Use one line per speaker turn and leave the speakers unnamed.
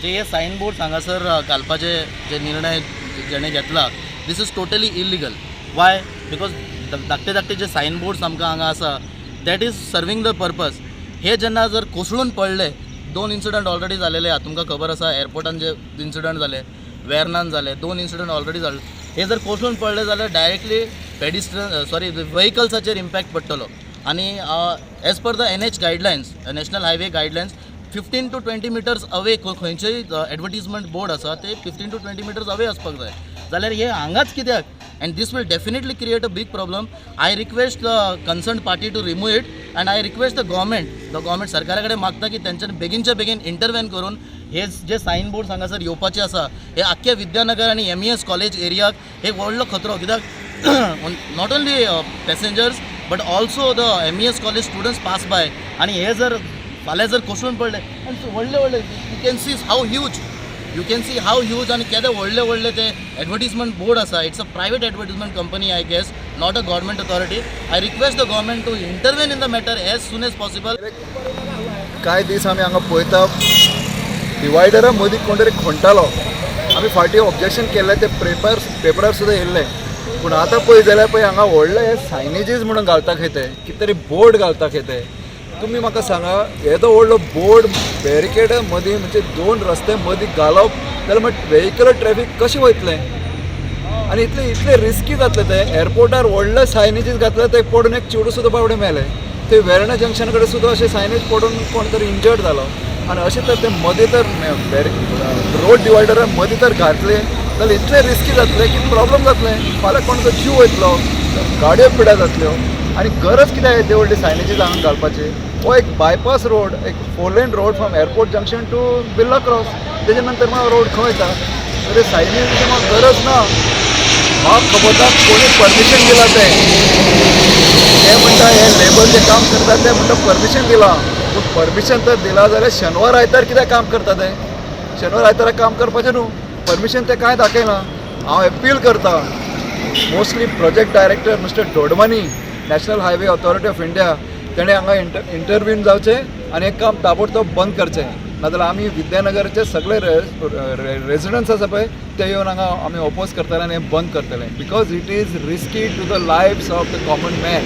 जे हे sign board हांगासर घालपाचे जे निर्णय जेणे घेतला, this is totally illegal. Why? Because धाकटे धाकटे जे सायन बोर्ड्स आमकां हांगा आसा, that is serving the purpose. हे जेन्ना जर कोसळून पडले, दोन इन्सिडंट ऑलरेडी जालेले आहा, तुमकां खबर आसा. एअरपोर्टान जे इन्सिडंट जाले, वेर्नान जाले, दोन इन्सिडंट ऑलरेडी जाले. हे जर कोसळून पडले जाल्यार डायरेक्टली पेडिस्ट्रियन, सॉरी, व्हेकल्साचेर इम्पॅक्ट पडटलो. आनी as per the NH guidelines, National Highway guidelines, 15 to 20 meters away खंयचेय एडवर्टीजमेंट बोर्ड आसा, ते 15 to 20 meters away आसपाक जाय. जाल्यार हे हांगाच कित्याक? And this will definitely create a big problem. I request the concern party to remove it and I request the government, सरकारा कडेन मागता की तेंच्यांनी बेगीनच्या बेगीन इंटरवेन करून हे जे सायन बोर्ड हांगासर येवपाचे आसा, हे आख्ख्या विद्यानगर आनी एमईएस कॉलेज एरियाक एक व्हडलो खतरो. कित्याक not only passengers but also the MES College students pass by. आनी हे जर फाल्यां जर कोसळून पडले आनी व्हडले व्हडले, you can see how huge, you can see how huge आनी केदे व्हडले व्हडले ते एडवर्टीजमेंट बोर्ड आसा. It's a private advertisement company, I guess, not a government authority. I request the government to intervene in the matter as soon as possible.
कांय दीस आमी हांगा पळयता, डिवायडरा मदीं कोण तरी खणटालो. आमी फाटीं ऑब्जेक्शन केल्लें, ते पेपरार सुद्दां येयल्लें. पूण आतां पळय जाल्यार पळय, हांगा व्हडले हे सायनेजीस म्हणून घालता खंय ते, कितें तरी बोर्ड घालता खंय ते. तुमी म्हाका सांगा, येदो व्हडलो बोर्ड बॅरिकेड मदीं, म्हणजे दोन रस्ते मदीं घालप जाल्यार मागीर वेहिकल ट्रॅफीक कशें वयतलें? आनी इतले इतले रिस्की जातलें तें. एअरपोर्टार व्हडले सायनेजीस घातले, ते पडून एक चेडूं सुद्दां बाबडें मेलें. ते वेर्णा जंक्शन कडेन सुद्दां अशें सायनेज पडून कोण तरी इंजर्ड जालो. आनी अशें तर ते मदीं तर रोड डिवायडरा मदीं तर घातले जाल्यार इतलें रिस्की जातलें की प्रॉब्लम जातलें. फाल्यां कोणाचो जीव वयतलो, गाडयो पिड्यार जातल्यो. आनी गरज कितें येदे व्हडली सायनेजीस हांगा घालपाची? हो एक बायपास रोड, एक 4 lane road from Airport Junction to Birla Cross. तेजे नंतर मागीर रोड खंय वयता? तर सायनेजीची म्हाका गरज ना. म्हाका खबर ना कोणी परमिशन दिलां तें. ते म्हणटा, हे लेबर जे काम करता ते म्हणटा परमिशन दिलां. पूण परमिशन तर दिलां जाल्यार शेनवार आयतार कित्याक काम करता ते? शेनवार आयतारा काम करपाचें न्हू. परमिशन ते कांय दाखयना. हांव एपील करता mostly project director Mister Dodmani, National Highway Authority of India, तेणें हांगा इंटरव्हीन जावचें आनी एक काम ताबडतोब बंद करचें. नाजाल्यार आमी विद्यानगरचे सगळे रेजिडंट्स आसा पळय, ते येवन हांगा आमी ओपोज करतले आनी हें बंद करतले, because it is risky to the lives of the common man.